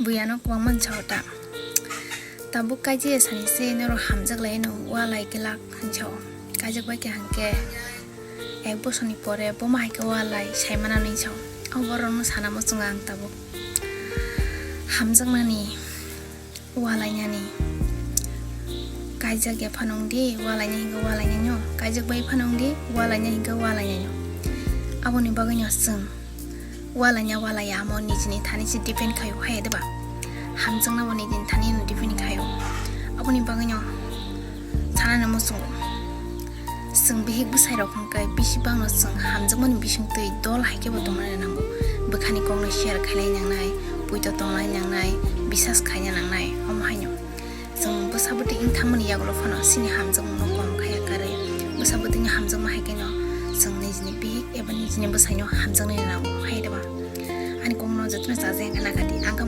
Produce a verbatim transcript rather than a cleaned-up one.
Buya no kwbangma hinsa o ta. Tabuk kaijak ya sani se norok hamjak lai no walai glak hinsa o. Kaijak bai khe hangkhe ek bosor ni pore bo ma hai khe walai sai mana hinsa o. O borok no sana muchungo ang tabuk. Hamjaknani, walainani. Kaijak ya phano wng di, walaina hinkhe walainai no. Kaijak bai phano wng di, walaina hinkhe walainai no. Aboni bagwi no chwng walaina walaiya amo nijini thani se depend khaio, hai de ba? Hamjakna bo nijini thani no depend khaio. Aboni bagwi no sanani muchungo. Chwng bihik bwsai rok hwnkhe bisi bangno chwng hamjakmani bisingtwi dol hai khe bo tongna nango. Bwkhani kokno share khailai nangnai, puito tonglai nangnai, bisas khaina nangnai, omo haino. Chwng bwsa bwtwi wng thangmani yagulo phano chini hamjakmungno kom khaiya karwi. Bwsa bwtwini hamjakma hai kheno chwng nijini bihik eba nijini bwsaino hamjaknai nango, hai de ba? Ani kokno jotono chajakya wngkha nakardi, ang khe